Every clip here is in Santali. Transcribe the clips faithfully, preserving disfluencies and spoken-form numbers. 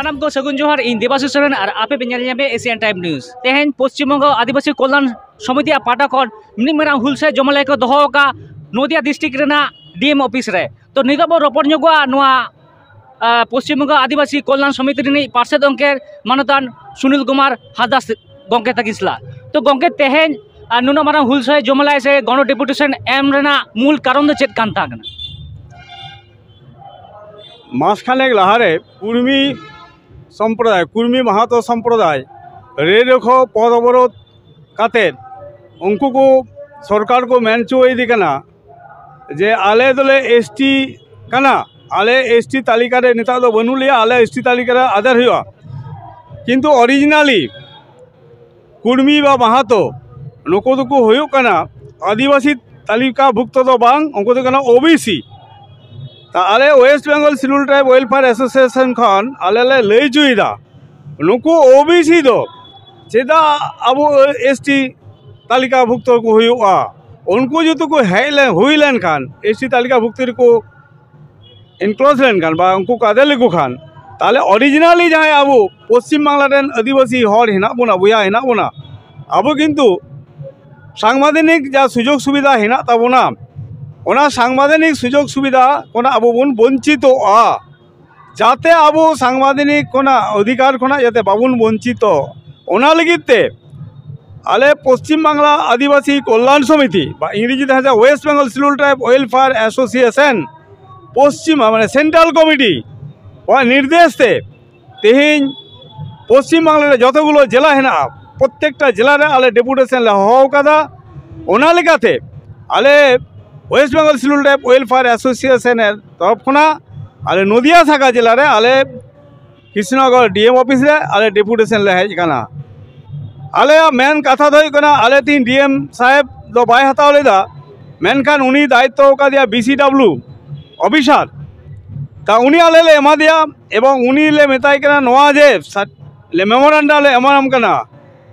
ᱥᱟᱱᱟᱢ ᱠᱚ ᱥᱟᱹᱜᱩᱱ ᱡᱚᱦᱟᱨ᱾ ᱤᱧ ᱫᱮᱵᱟᱥᱤᱥ ᱥᱚᱨᱮᱱ ᱟᱨ ᱟᱯᱮ ᱯᱮ ᱧᱮᱞ ᱧᱟᱢᱮᱫ ᱮᱥᱤᱭᱟᱱ ᱴᱟᱭᱤᱢ ᱱᱤᱭᱩᱡᱽ᱾ ᱛᱮᱦᱮᱧ ᱯᱚᱥᱪᱤᱢ ᱵᱚᱝᱜᱚ ᱟᱹᱫᱤᱵᱟᱹᱥᱤ ᱠᱚᱞᱭᱟᱱ ᱥᱚᱢᱤᱛᱤᱭᱟᱜ ᱯᱟᱦᱴᱟ ᱠᱷᱚᱱ ᱢᱤᱫ ᱢᱟᱨᱟᱝ ᱦᱩᱞᱥᱟᱹᱭ ᱡᱚᱢᱟᱞᱟᱭ ᱠᱚ ᱫᱚᱦᱚ ᱟᱠᱟᱫ ᱱᱚᱫᱤᱭᱟ ᱰᱤᱥᱴᱨᱤᱠᱴ ᱨᱮᱱᱟᱜ ᱰᱤ ᱮᱢ ᱚᱯᱷᱤᱥ ᱨᱮ᱾ ᱛᱚ, ᱱᱤᱛᱚᱜ ᱵᱚᱱ ᱨᱚᱯᱚᱲ ᱧᱚᱜᱚᱜᱼᱟ ᱱᱚᱣᱟ, ᱟ, ᱯᱚᱥᱪᱤᱢ ᱵᱚᱝᱜᱚ ᱟᱹᱫᱤᱵᱟᱹᱥᱤ ᱠᱚᱞᱭᱟᱱ ᱥᱚᱢᱤᱛᱤ ᱨᱤᱱᱤᱡ ᱯᱟᱨᱥᱮᱛ ᱜᱚᱢᱠᱮ ᱢᱟᱱᱚᱛᱟᱱ ᱥᱩᱱᱤᱞ ᱠᱩᱢᱟᱨ ᱦᱟᱸᱥᱫᱟ ᱜᱚᱢᱠᱮ ᱛᱟᱹᱠᱤᱱ ᱥᱟᱞᱟᱜ᱾ ᱛᱚ ᱜᱚᱢᱠᱮ, ᱛᱮᱦᱮᱧ, ᱟ, ᱱᱩᱱᱟᱹᱜ ᱢᱟᱨᱟᱝ ᱦᱩᱞᱥᱟᱹᱭ ᱡᱚᱢᱟᱞᱟᱭ ᱥᱮ ᱜᱚᱬᱚ ᱰᱮᱯᱩᱴᱮᱥᱚᱱ ᱮᱢ ᱨᱮᱱᱟᱜ ᱢᱩᱞ ᱠᱟᱨᱚᱱ ᱫᱚ ᱪᱮᱫ ᱠᱟᱱ ᱛᱟᱦᱮᱸ ᱠᱟᱱᱟ? ᱢᱟᱥ ᱠᱷᱟᱱᱮᱠ ᱞᱟᱦᱟᱨᱮ ᱠᱩᱲᱢᱤ ᱥᱚᱢᱯᱨᱚᱫᱟᱭ, ᱠᱩᱲᱢᱤ ᱢᱟᱦᱟᱛᱚ ᱥᱚᱢᱯᱨᱚᱫᱟᱭ ᱨᱮᱞ ᱨᱚᱠᱷᱚ ᱯᱚᱫ ᱚᱵᱚᱨᱳᱫᱷ ᱠᱟᱛᱮᱫ ᱩᱱᱠᱩ ᱠᱚ ᱥᱚᱨᱠᱟᱨ ᱠᱚ ᱢᱮᱱ ᱦᱚᱪᱚᱭᱮᱫᱮ ᱠᱟᱱᱟ ᱡᱮ ᱟᱞᱮ ᱫᱚᱞᱮ ᱮᱥ ᱴᱤ ᱠᱟᱱᱟ, ᱟᱞᱮ ᱮᱥ ᱴᱤ ᱛᱟᱹᱞᱤᱠᱟ ᱨᱮ ᱱᱤᱛᱚᱜ ᱫᱚ ᱵᱟᱹᱱᱩᱜ ᱞᱮᱭᱟ, ᱟᱞᱮ ᱮᱥ ᱴᱤ ᱛᱟᱹᱞᱤᱠᱟ ᱨᱮ ᱟᱫᱮᱨ ᱦᱩᱭᱩᱜᱼᱟ᱾ ᱠᱤᱱᱛᱩ ᱚᱨᱤᱡᱤᱱᱟᱞᱤ ᱠᱩᱲᱢᱤ ᱵᱟ ᱢᱟᱦᱟᱛᱚ ᱱᱩᱠᱩ ᱫᱚᱠᱚ ᱦᱩᱭᱩᱜ ᱠᱟᱱᱟ ᱟᱹᱫᱤᱵᱟᱹᱥᱤ ᱛᱟᱹᱞᱤᱠᱟ ᱵᱷᱩᱠᱛᱚ ᱫᱚ ᱵᱟᱝ, ᱩᱱᱠᱩ ᱫᱚ ᱠᱟᱱᱟ ᱳ ᱵᱤ ᱥᱤ᱾ ᱛᱟ ᱟᱞᱮ West Bengal scheduled tribe welfare association ᱠᱷᱚᱱ ᱟᱞᱮ ᱞᱮ ᱞᱟᱹᱭ ᱦᱚᱪᱚᱭᱮᱫᱟ, ᱱᱩᱠᱩ ᱳ ᱵᱤ ᱥᱤ ᱫᱚ ᱪᱮᱫᱟᱜ ᱟᱵᱚ ᱮᱥ ᱴᱤ ᱛᱟᱹᱞᱤᱠᱟ ᱵᱷᱩᱠᱛᱚ ᱠᱚ ᱦᱩᱭᱩᱜᱼᱟ? ᱩᱱᱠᱩ ᱡᱩᱫᱤ ᱠᱚ ᱦᱮᱡ ᱞᱮᱱ, ᱦᱩᱭ ᱞᱮᱱᱠᱷᱟᱱ, ᱮᱥ ᱴᱤ ᱛᱟᱹᱞᱤᱠᱟ ᱵᱷᱩᱠᱛᱤ ᱨᱮᱠᱚ ᱤᱱᱠᱞᱩᱰ ᱞᱮᱱᱠᱷᱟᱱ ᱵᱟ ᱩᱱᱠᱩ ᱠᱚ ᱟᱫᱮᱨ ᱞᱮᱠᱚ ᱠᱷᱟᱱ, ᱛᱟᱦᱚᱞᱮ ᱚᱨᱤᱡᱤᱱᱟᱞᱤ ᱡᱟᱦᱟᱸᱭ ᱟᱵᱚ ᱯᱚᱥᱪᱤᱢ ᱵᱟᱝᱞᱟ ᱨᱮᱱ ᱟᱹᱫᱤᱵᱟᱹᱥᱤ ᱦᱚᱲ ᱦᱮᱱᱟᱜ ᱵᱚᱱᱟ, ᱵᱚᱭᱦᱟ ᱦᱮᱱᱟᱜ ᱵᱚᱱᱟ, ᱟᱵᱚ ᱠᱤᱱᱛᱩ ᱥᱟᱝᱵᱤᱫᱷᱟᱱᱤᱠ ᱡᱟ ᱥᱩᱡᱳᱜᱽ ᱥᱩᱵᱤᱫᱷᱟ ᱦᱮᱱᱟᱜ ᱛᱟᱵᱚᱱᱟ, ᱚᱱᱟ ᱥᱟᱝᱵᱤᱫᱷᱟᱱᱤᱠ ᱥᱩᱡᱳᱜᱽ ᱥᱩᱵᱤᱫᱷᱟ ᱠᱷᱚᱱᱟᱜ ᱟᱵᱚ ᱵᱚᱱ ᱵᱚᱧᱪᱤᱛᱚᱜᱼᱟ᱾ ᱡᱟᱛᱮ ᱟᱵᱚ ᱥᱟᱝᱵᱤᱫᱷᱟᱱᱤᱠ ᱠᱷᱚᱱᱟᱜ, ᱚᱫᱷᱤᱠᱟᱨ ᱠᱷᱚᱱᱟᱜ ᱡᱟᱛᱮ ᱵᱟᱵᱚᱱ ᱵᱚᱧᱪᱤᱛᱚᱜ, ᱚᱱᱟ ᱞᱟᱹᱜᱤᱫ ᱛᱮ ᱟᱞᱮ ᱯᱚᱥᱪᱤᱢ ᱵᱟᱝᱞᱟ ᱟᱹᱫᱤᱵᱟᱹᱥᱤ ᱠᱚᱞᱭᱟᱱ ᱥᱚᱢᱤᱛᱤ ᱵᱟ ᱤᱝᱨᱮᱡᱤ ᱛᱮ ᱦᱮᱸ ᱥᱮ west Bengal scheduled tribe welfare association ᱯᱚᱥᱪᱤᱢᱟ, ᱢᱟᱱᱮ ᱥᱮᱱᱴᱨᱟᱞ ᱠᱚᱢᱤᱴᱤ ᱟᱜ ᱱᱤᱨᱫᱮᱥ ᱛᱮ ᱛᱮᱦᱮᱧ ᱯᱚᱥᱪᱤᱢ ᱵᱟᱝᱞᱟ ᱨᱮ ᱡᱚᱛᱚᱜᱩᱞᱳ ᱡᱮᱞᱟ ᱦᱮᱱᱟᱜᱼᱟ, ᱯᱨᱚᱛᱛᱮᱠᱴᱟ ᱡᱮᱞᱟ ᱨᱮ ᱟᱞᱮ ᱰᱮᱯᱩᱴᱮᱥᱚᱱ ᱞᱮ ᱦᱚᱦᱚ ᱟᱠᱟᱫᱟ᱾ ᱚᱱᱟ ᱞᱮᱠᱟᱛᱮ ᱟᱞᱮ West Bengal scheduled tribe welfare association ᱮᱨ ᱛᱚᱨᱚᱯ ᱠᱷᱚᱱᱟᱜ ᱟᱞᱮ ᱱᱚᱫᱤᱭᱟ ᱥᱟᱠᱷᱟ ᱡᱮᱞᱟ ᱨᱮ ᱟᱞᱮ ᱠᱨᱤᱥᱱᱚᱜᱚᱨ ᱰᱤ ᱮᱢ ᱚᱯᱷᱤᱥ ᱨᱮ ᱟᱞᱮ ᱰᱮᱯᱩᱴᱮᱥᱚᱱ ᱞᱮ ᱦᱮᱡ ᱟᱠᱟᱱᱟ᱾ ᱟᱞᱮᱭᱟᱜ ᱢᱮᱱ ᱠᱟᱛᱷᱟ ᱫᱚ ᱦᱩᱭᱩᱜ ᱠᱟᱱᱟ, ᱟᱞᱮ ᱛᱤᱦᱤᱧ ᱰᱤ ᱮᱢ ᱥᱟᱦᱮᱵᱽ ᱫᱚ ᱵᱟᱭ ᱦᱟᱛᱟᱣ ᱞᱮᱫᱟ, ᱢᱮᱱᱠᱷᱟᱱ ᱩᱱᱤ ᱫᱟᱭᱤᱛᱛᱚ ᱟᱠᱟᱫᱮᱭᱟ ᱵᱤ ᱥᱤ ᱰᱟᱵᱽᱞᱤᱭᱩ ᱚᱯᱷᱤᱥᱟᱨ᱾ ᱛᱟ ᱩᱱᱤ ᱟᱞᱮ ᱞᱮ ᱮᱢᱟ ᱫᱮᱭᱟ ᱮᱵᱚᱝ ᱩᱱᱤ ᱞᱮ ᱢᱮᱛᱟᱭ ᱠᱟᱱᱟ, ᱱᱚᱣᱟ ᱡᱮ ᱥᱟ-, ᱞᱮ ᱢᱮᱢᱳᱨᱟᱱᱰᱟ ᱞᱮ ᱮᱢᱟᱢ ᱠᱟᱱᱟ,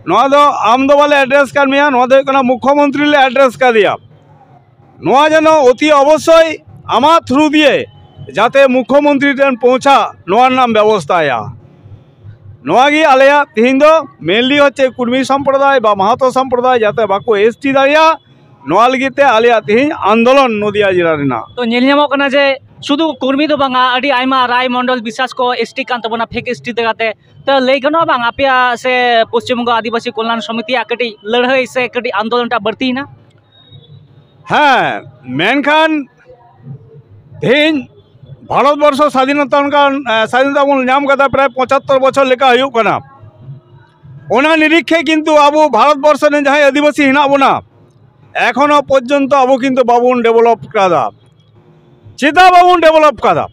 ᱱᱚᱣᱟ ᱫᱚ ᱟᱢ ᱫᱚ ᱵᱟᱞᱮ ᱮᱰᱨᱮᱥ ᱠᱟᱫ ᱢᱮᱭᱟ, ᱱᱚᱣᱟ ᱫᱚ ᱦᱩᱭᱩᱜ ᱠᱟᱱᱟ ᱢᱩᱠᱠᱷᱚᱢᱚᱱᱛᱨᱤ ᱞᱮ ᱮᱰᱨᱮᱥ ᱠᱟᱫᱮᱭᱟ᱾ ᱱᱚᱣᱟ ᱡᱮᱱᱚ ᱚᱛᱤ ᱚᱵᱚᱥᱥᱳᱭ ᱟᱢᱟᱜ ᱛᱷᱨᱩ ᱫᱤᱭᱮ ᱡᱟᱛᱮ ᱢᱩᱠᱠᱷᱚᱢᱚᱱᱛᱨᱤ ᱴᱷᱮᱱ ᱯᱳᱣᱪᱷᱟ, ᱱᱚᱣᱟ ᱨᱮᱱᱟᱜ ᱮᱢ ᱵᱮᱵᱚᱥᱛᱷᱟᱭᱟ᱾ ᱱᱚᱣᱟ ᱜᱮ ᱟᱞᱮᱭᱟᱜ ᱛᱤᱦᱤᱧ ᱫᱚ mainly ᱦᱚᱪᱪᱷᱮ ᱠᱩᱲᱢᱤ ᱥᱚᱢᱯᱨᱚᱫᱟᱭ ᱵᱟ ᱢᱟᱦᱟᱛᱚ ᱥᱚᱢᱯᱨᱚᱫᱟᱭ ᱡᱟᱛᱮ ᱵᱟᱠᱚ ᱮᱥᱴᱤ ᱫᱟᱲᱮᱭᱟᱜ, ᱱᱚᱣᱟ ᱞᱟᱹᱜᱤᱫ ᱛᱮ ᱟᱞᱮᱭᱟᱜ ᱛᱤᱦᱤᱧ ᱟᱱᱫᱳᱞᱚᱱ ᱱᱚᱫᱤᱭᱟ ᱡᱮᱞᱟ ᱨᱮᱱᱟᱜ᱾ ᱛᱚ, ᱧᱮᱞ ᱧᱟᱢᱚᱜ ᱠᱟᱱᱟ ᱡᱮ ᱥᱩᱫᱷᱩ ᱠᱩᱲᱢᱤ ᱫᱚ ᱵᱟᱝᱟ, ᱟᱹᱰᱤ ᱟᱭᱢᱟ ᱨᱟᱭ ᱢᱚᱱᱰᱚᱞ ᱵᱤᱥᱟᱥ ᱠᱚ ᱮᱥᱴᱤ ᱠᱟᱱ ᱛᱟᱵᱚᱱᱟ, ᱯᱷᱮᱠ ᱮᱥᱴᱤ ᱞᱮᱠᱟᱛᱮ᱾ ᱛᱚ, ᱞᱟᱹᱭ ᱜᱟᱱᱚᱜᱼᱟ ᱵᱟᱝ, ᱟᱯᱮᱭᱟᱜ ᱥᱮ ᱯᱚᱥᱪᱤᱢ ᱵᱚᱝᱜᱚ ᱟᱹᱫᱤᱵᱟᱹᱥᱤ ᱠᱚᱞᱭᱟᱱ ᱥᱚᱢᱤᱛᱤᱭᱟᱜ ᱠᱟᱹᱴᱤᱡ ᱞᱟᱹᱲᱦᱟᱹᱭ ᱥᱮ ᱠᱟᱹᱴᱤᱡ ᱟᱱᱫᱳᱞᱚᱱ ᱴᱟᱜ ᱵᱟᱹᱲᱛᱤᱭᱮᱱᱟ? ᱦᱮᱸ, ᱢᱮᱱᱠᱷᱟᱱ ᱛᱮᱦᱮᱧ ᱵᱷᱟᱨᱚᱛ ᱵᱚᱨᱥᱚ ᱥᱟᱫᱷᱤᱱᱚᱛᱟ, ᱚᱱᱠᱟᱱ, ᱮ, ᱥᱟᱫᱷᱤᱱᱚᱛᱟ ᱵᱚᱱ ᱧᱟᱢ ᱠᱟᱫᱟ ᱯᱨᱟᱭ ᱯᱚᱸᱪᱟᱛᱛᱚᱨ ᱵᱚᱪᱷᱚᱨ ᱞᱮᱠᱟ ᱦᱩᱭᱩᱜ ᱠᱟᱱᱟ᱾ ᱚᱱᱟ ᱱᱤᱨᱤᱠᱷᱮ ᱠᱤᱱᱛᱩ ᱟᱵᱚ ᱵᱷᱟᱨᱚᱛ ᱵᱚᱨᱥᱚ ᱨᱮᱱ ᱡᱟᱦᱟᱸᱭ ᱟᱹᱫᱤᱵᱟᱹᱥᱤ ᱦᱮᱱᱟᱜ ᱵᱚᱱᱟ, ᱮᱠᱷᱚᱱᱳ ᱯᱚᱨᱡᱚᱱᱛᱚ ᱟᱵᱚ ᱠᱤᱱᱛᱩ ᱵᱟᱵᱚᱱ develop ᱠᱟᱫᱟ᱾ ᱪᱮᱫᱟᱜ ᱵᱟᱵᱚᱱ develop ᱠᱟᱫᱟ?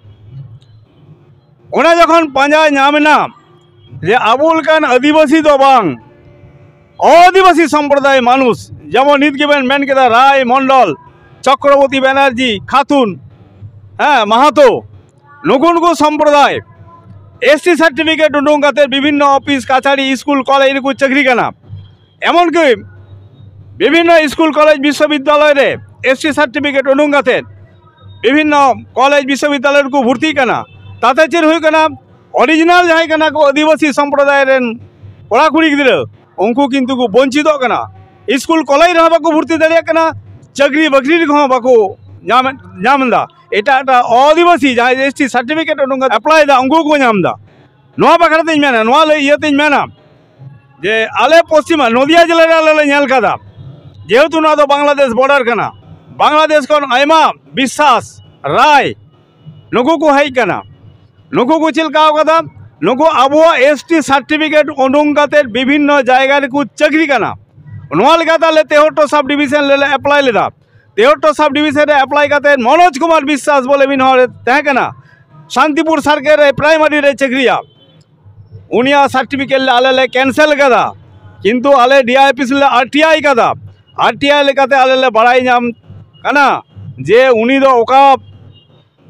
ᱚᱱᱟ ᱡᱚᱠᱷᱚᱱ ᱯᱟᱸᱡᱟ ᱧᱟᱢ ᱮᱱᱟ ᱡᱮ ᱟᱵᱚ ᱞᱮᱠᱟᱱ ᱟᱹᱫᱤᱵᱟᱹᱥᱤ ᱫᱚ ᱵᱟᱝ, ᱟᱹᱫᱤᱵᱟᱹᱥᱤ ᱥᱚᱢᱯᱨᱚᱫᱟᱭ ᱢᱟᱱᱩᱥ, ᱡᱮᱢᱚᱱ ᱱᱤᱛ ᱜᱮᱵᱮᱱ ᱢᱮᱱ ᱠᱮᱫᱟ ᱨᱟᱭ, ᱢᱚᱱᱰᱚᱞ, ᱪᱚᱠᱨᱚᱵᱚᱨᱛᱤ ᱵᱮᱱᱟᱨᱡᱤ, ᱠᱷᱟᱛᱩᱱ, ᱦᱮᱸ, ᱢᱟᱦᱟᱛᱚ, ᱱᱩᱠᱩ ᱱᱩᱠᱩ ᱥᱚᱢᱯᱨᱚᱫᱟᱭ ᱮᱥᱴᱤ certificate ᱩᱰᱩᱝ ᱠᱟᱛᱮ ᱵᱤᱵᱷᱤᱱᱱᱚ ᱚᱯᱷᱤᱥ, ᱠᱟᱪᱷᱟᱨᱤ, ᱥᱠᱩᱞ, ᱠᱚᱞᱮᱡᱽ ᱨᱮᱠᱚ ᱪᱟᱹᱠᱨᱤ ᱠᱟᱱᱟ᱾ ᱮᱢᱚᱱᱠᱤ ᱵᱤᱵᱷᱤᱱᱱᱚ ᱥᱠᱩᱞ, ᱠᱚᱞᱮᱡᱽ, ᱵᱤᱥᱥᱚᱵᱤᱫᱽᱫᱟᱞᱚᱭ ᱨᱮ ᱮᱥᱴᱤ certificate ᱩᱰᱩᱝ ᱠᱟᱛᱮ ᱵᱤᱵᱷᱤᱱᱱᱚ ᱠᱚᱞᱮᱡᱽ, ᱵᱤᱥᱥᱚᱵᱤᱫᱽᱫᱟᱞᱚᱭ ᱨᱮᱠᱚ ᱵᱷᱚᱨᱛᱤᱜ ᱠᱟᱱᱟ᱾ ᱛᱟᱛᱮ ᱪᱮᱫ ᱦᱩᱭᱩᱜ ᱠᱟᱱᱟ? Original ᱡᱟᱦᱟᱸᱭ ᱠᱟᱱᱟ ᱠᱚ ᱟᱹᱫᱤᱵᱟᱹᱥᱤ ᱥᱚᱢᱯᱨᱚᱫᱟᱭ ᱨᱮᱱ ᱠᱚᱲᱟ ᱠᱩᱲᱤ ᱜᱤᱫᱽᱨᱟᱹ, ᱩᱱᱠᱩ ᱠᱤᱱᱛᱩ ᱠᱚ ᱵᱚᱧᱪᱤᱛᱚᱜ ᱠᱟᱱᱟ᱾ ᱥᱠᱩᱞ, ᱠᱚᱞᱮᱡᱽ ᱨᱮᱦᱚᱸ ᱵᱟᱠᱚ ᱵᱷᱚᱨᱛᱤ ᱫᱟᱲᱮᱭᱟᱜ ᱠᱟᱱᱟ, ᱪᱟᱹᱠᱨᱤ ᱵᱟᱹᱠᱨᱤ ᱨᱮᱦᱚᱸ ᱵᱟᱠᱚ ᱧᱟᱢ, ᱧᱟᱢ ᱮᱫᱟ᱾ ᱮᱴᱟᱜ ᱮᱴᱟᱜ ᱟᱹᱫᱤᱵᱟᱹᱥᱤ ᱡᱟᱦᱟᱸᱭ ᱮᱥᱴᱤ certificate ᱩᱰᱩᱝ ᱠᱟᱛᱮ apply ᱮᱫᱟ, ᱩᱱᱠᱩ ᱠᱚ ᱧᱟᱢ ᱮᱫᱟ᱾ ᱱᱚᱣᱟ ᱵᱟᱠᱷᱨᱟ ᱛᱤᱧ ᱢᱮᱱᱟ, ᱱᱚᱣᱟ ᱞᱟᱹᱭ ᱤᱭᱟᱹᱛᱤᱧ ᱢᱮᱱᱟ ᱡᱮ ᱟᱞᱮ ᱯᱚᱥᱪᱤᱢᱟ ᱱᱚᱫᱤᱭᱟ ᱡᱮᱞᱟ ᱨᱮ ᱟᱞᱮ ᱞᱮ ᱧᱮᱞ ᱠᱟᱫᱟ, ᱡᱮᱦᱮᱛᱩ ᱱᱚᱣᱟ ᱫᱚ ᱵᱟᱝᱞᱟᱫᱮᱥ border ᱠᱟᱱᱟ, ᱵᱟᱝᱞᱟᱫᱮᱥ ᱠᱷᱚᱱ ᱟᱭᱢᱟ ᱵᱤᱥᱥᱟᱥ, ᱨᱟᱭ, ᱱᱩᱠᱩ ᱠᱚ ᱦᱮᱡ ᱠᱟᱱᱟ᱾ ᱱᱩᱠᱩ ᱠᱚ ᱪᱮᱫ ᱞᱮᱠᱟ ᱠᱟᱫᱟ? ᱱᱩᱠᱩ ᱟᱵᱚᱣᱟᱜ ᱮᱥᱴᱤ certificate ᱩᱰᱩᱝ ᱠᱟᱛᱮ ᱵᱤᱵᱷᱤᱱᱱᱚ ᱡᱟᱭᱜᱟ ᱨᱮᱠᱚ ᱪᱟᱹᱠᱨᱤ ᱠᱟᱱᱟ᱾ ᱱᱚᱣᱟ ᱞᱮᱠᱟᱛᱮ ᱟᱞᱮ ᱛᱮᱦᱚᱴᱴᱚ sub division ᱞᱮ, ᱞᱮ apply ᱞᱮᱫᱟ᱾ ᱛᱮᱦᱚᱴᱴᱚ sub division ᱨᱮ apply ᱠᱟᱛᱮ ᱢᱚᱱᱳᱡᱽ ᱠᱩᱢᱟᱨ ᱵᱤᱥᱥᱟᱥ ᱵᱚᱞᱮ ᱢᱤᱫ ᱦᱚᱲ ᱛᱟᱦᱮᱸ ᱠᱟᱱᱟ, ᱥᱟᱱᱛᱤᱯᱩᱨ circle ᱨᱮ primary ᱨᱮ ᱪᱟᱹᱠᱨᱤᱭᱟ᱾ ᱩᱱᱤᱭᱟᱜ certificate ᱞᱮ ᱟᱞᱮ ᱞᱮ cancel ᱠᱟᱫᱟ, ᱠᱤᱱᱛᱩ ᱟᱞᱮ ᱰᱤ ᱟᱭ ᱚᱯᱷᱤᱥ ᱨᱮᱞᱮ ᱟᱨ ᱴᱤ ᱟᱭ ᱠᱟᱫᱟ᱾ ᱟᱨ ᱴᱤ ᱟᱭ ᱞᱮᱠᱟᱛᱮ ᱟᱞᱮ ᱞᱮ ᱵᱟᱲᱟᱭ ᱧᱟᱢ ᱠᱟᱱᱟ ᱡᱮ ᱩᱱᱤ ᱫᱚ ᱚᱠᱟ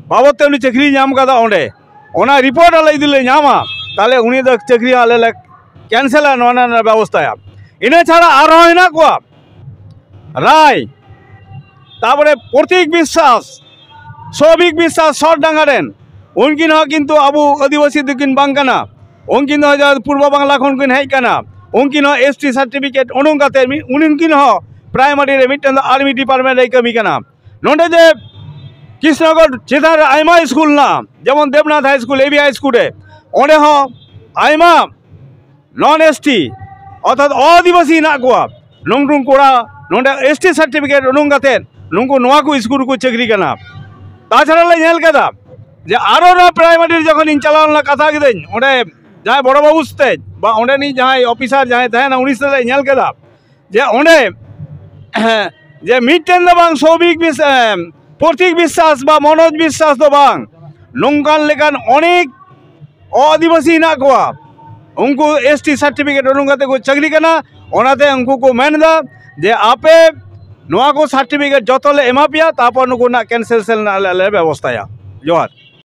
ᱵᱟᱵᱚᱫ ᱛᱮ ᱩᱱᱤ ᱪᱟᱹᱠᱨᱤᱭ ᱧᱟᱢ ᱠᱟᱫᱟ ᱚᱸᱰᱮ, ᱚᱱᱟ report ᱟᱞᱮ ᱡᱩᱫᱤ ᱞᱮ ᱧᱟᱢᱟ, ᱛᱟᱦᱞᱮ ᱩᱱᱤ ᱫᱚ ᱪᱟᱹᱠᱨᱤ ᱟᱞᱮ ᱞᱮ cancel ᱟ, ᱱᱚᱣᱟ ᱨᱮᱱᱟᱜ ᱵᱮᱵᱚᱥᱛᱷᱟᱭᱟ᱾ ᱤᱱᱟᱹ ᱪᱷᱟᱲᱟ ᱟᱨᱦᱚᱸ ᱦᱮᱱᱟᱜ ᱠᱚᱣᱟ ᱨᱟᱭ, ᱛᱟᱨᱯᱚᱨᱮ ᱯᱨᱚᱛᱤᱠ ᱵᱤᱥᱥᱟᱥ, ᱥᱚᱵᱷᱤᱠ ᱵᱤᱥᱥᱟᱥ, ᱥᱚᱨᱰᱟᱸᱜᱟ ᱨᱮᱱ, ᱩᱱᱠᱤᱱ ᱦᱚᱸ ᱠᱤᱱᱛᱩ ᱟᱵᱚ ᱟᱹᱫᱤᱵᱟᱹᱥᱤ ᱫᱚᱠᱤᱱ ᱵᱟᱝ ᱠᱟᱱᱟ᱾ ᱩᱱᱠᱤᱱ ᱫᱚ ᱦᱚᱭᱛᱳ ᱯᱩᱨᱵᱚ ᱵᱟᱝᱞᱟ ᱠᱷᱚᱱ ᱠᱤᱱ ᱦᱮᱡ ᱠᱟᱱᱟ, ᱩᱱᱠᱤᱱ ᱦᱚᱸ ᱮᱥ ᱴᱤ ᱥᱟᱨᱴᱤᱯᱷᱤᱠᱮᱴ ᱩᱰᱩᱝ ᱠᱟᱛᱮ ᱢᱤ-, ᱩᱱᱠᱤᱱ ᱦᱚᱸ ᱯᱨᱟᱭᱢᱟᱨᱤ ᱨᱮ ᱢᱤᱫᱴᱮᱱ ᱫᱚ ᱟᱨᱢᱤ ᱰᱤᱯᱟᱨᱴᱢᱮᱱᱴ ᱨᱮᱭ ᱠᱟᱹᱢᱤ ᱠᱟᱱᱟ᱾ ᱱᱚᱰᱮ ᱡᱮ ᱠᱨᱤᱥᱱᱚᱜᱚᱨ ᱪᱮᱛᱟᱱ ᱨᱮ ᱟᱭᱢᱟ ᱥᱠᱩᱞ ᱢᱮᱱᱟᱜᱼᱟ, ᱡᱮᱢᱚᱱ Debnath high school, A B high school ᱨᱮ, ᱚᱸᱰᱮ ᱦᱚᱸ ᱟᱭᱢᱟ ᱱᱚᱱ ᱮᱥ ᱴᱤ ᱚᱨᱛᱷᱟᱛ ᱟᱹᱫᱤᱵᱟᱹᱥᱤ ᱦᱮᱱᱟᱜ ᱠᱚᱣᱟ, ᱱᱩᱝᱠᱩ ᱠᱚᱲᱟ ᱱᱚᱰᱮ ᱮᱥ ᱴᱤ ᱥᱟᱨᱴᱤᱯᱷᱤᱠᱮᱴ ᱩᱰᱩᱝ ᱠᱟᱛᱮᱫ ᱱᱩᱝᱠᱩ ᱱᱚᱣᱟ ᱠᱚ ᱥᱠᱩᱞ ᱨᱮᱠᱚ ᱪᱟᱹᱠᱨᱤ ᱠᱟᱱᱟ᱾ ᱛᱟᱪᱷᱟᱲᱟ ᱞᱮ ᱧᱮᱞ ᱠᱮᱫᱟ ᱡᱮ ᱟᱨᱚ ᱱᱚᱣᱟ ᱯᱨᱟᱭᱢᱟᱨᱤ ᱨᱮ ᱡᱚᱠᱷᱚᱱ ᱤᱧ ᱪᱟᱞᱟᱣ ᱞᱮᱱᱟ, ᱠᱟᱛᱷᱟ ᱠᱤᱫᱟᱹᱧ, ᱚᱸᱰᱮ ᱡᱟᱦᱟᱸᱭ ᱵᱚᱲᱚ ᱵᱟᱹᱵᱩ ᱥᱟᱛᱮᱡ ᱵᱟ ᱚᱸᱰᱮᱱᱤᱡ ᱡᱟᱦᱟᱸᱭ ᱚᱯᱷᱤᱥᱟᱨ ᱡᱟᱦᱟᱸᱭ ᱛᱟᱦᱮᱱᱟ, ᱩᱱᱤ ᱥᱟᱛᱮᱡ ᱞᱮ ᱧᱮᱞ ᱠᱮᱫᱟ ᱡᱮ ᱚᱸᱰᱮ ᱡᱮ ᱢᱤᱫᱴᱮᱱ ᱫᱚ ᱵᱟᱝ, ᱥᱚᱵᱤᱠ ᱵᱤᱥ-, ᱮᱢ, ᱯᱨᱚᱛᱤᱠ ᱵᱤᱥᱥᱟᱥ ᱵᱟ ᱢᱚᱱᱳᱡᱽ ᱵᱤᱥᱥᱟᱥ ᱫᱚ ᱵᱟᱝ, ᱱᱚᱝᱠᱟᱱ ᱞᱮᱠᱟᱱ ᱚᱱᱮᱠ ᱟᱹᱫᱤᱵᱟᱹᱥᱤ ᱦᱮᱱᱟᱜ ᱠᱚᱣᱟ, ᱩᱱᱠᱩ ᱮᱥ ᱴᱤ ᱥᱟᱨᱴᱤᱯᱷᱤᱠᱮᱴ ᱩᱰᱩᱝ ᱠᱟᱛᱮ ᱠᱚ ᱪᱟᱹᱠᱨᱤ ᱠᱟᱱᱟ᱾ ᱚᱱᱟᱛᱮ ᱩᱱᱠᱩ ᱠᱚ ᱢᱮᱱ ᱮᱫᱟ ᱡᱮ ᱟᱯᱮ ᱱᱚᱣᱟ ᱠᱚ ᱥᱟᱨᱴᱤᱯᱷᱤᱠᱮᱴ ᱡᱚᱛᱚ ᱞᱮ ᱮᱢᱟ ᱯᱮᱭᱟ, ᱛᱟᱨᱯᱚᱨ ᱱᱩᱠᱩ ᱨᱮᱱᱟᱜ ᱠᱮᱱᱥᱮᱞᱮᱥᱚᱱ ᱨᱮᱱᱟᱜ ᱞᱮ, ᱞᱮ ᱵᱮᱵᱚᱥᱛᱷᱟᱭᱟ᱾ ᱡᱚᱦᱟᱨ᱾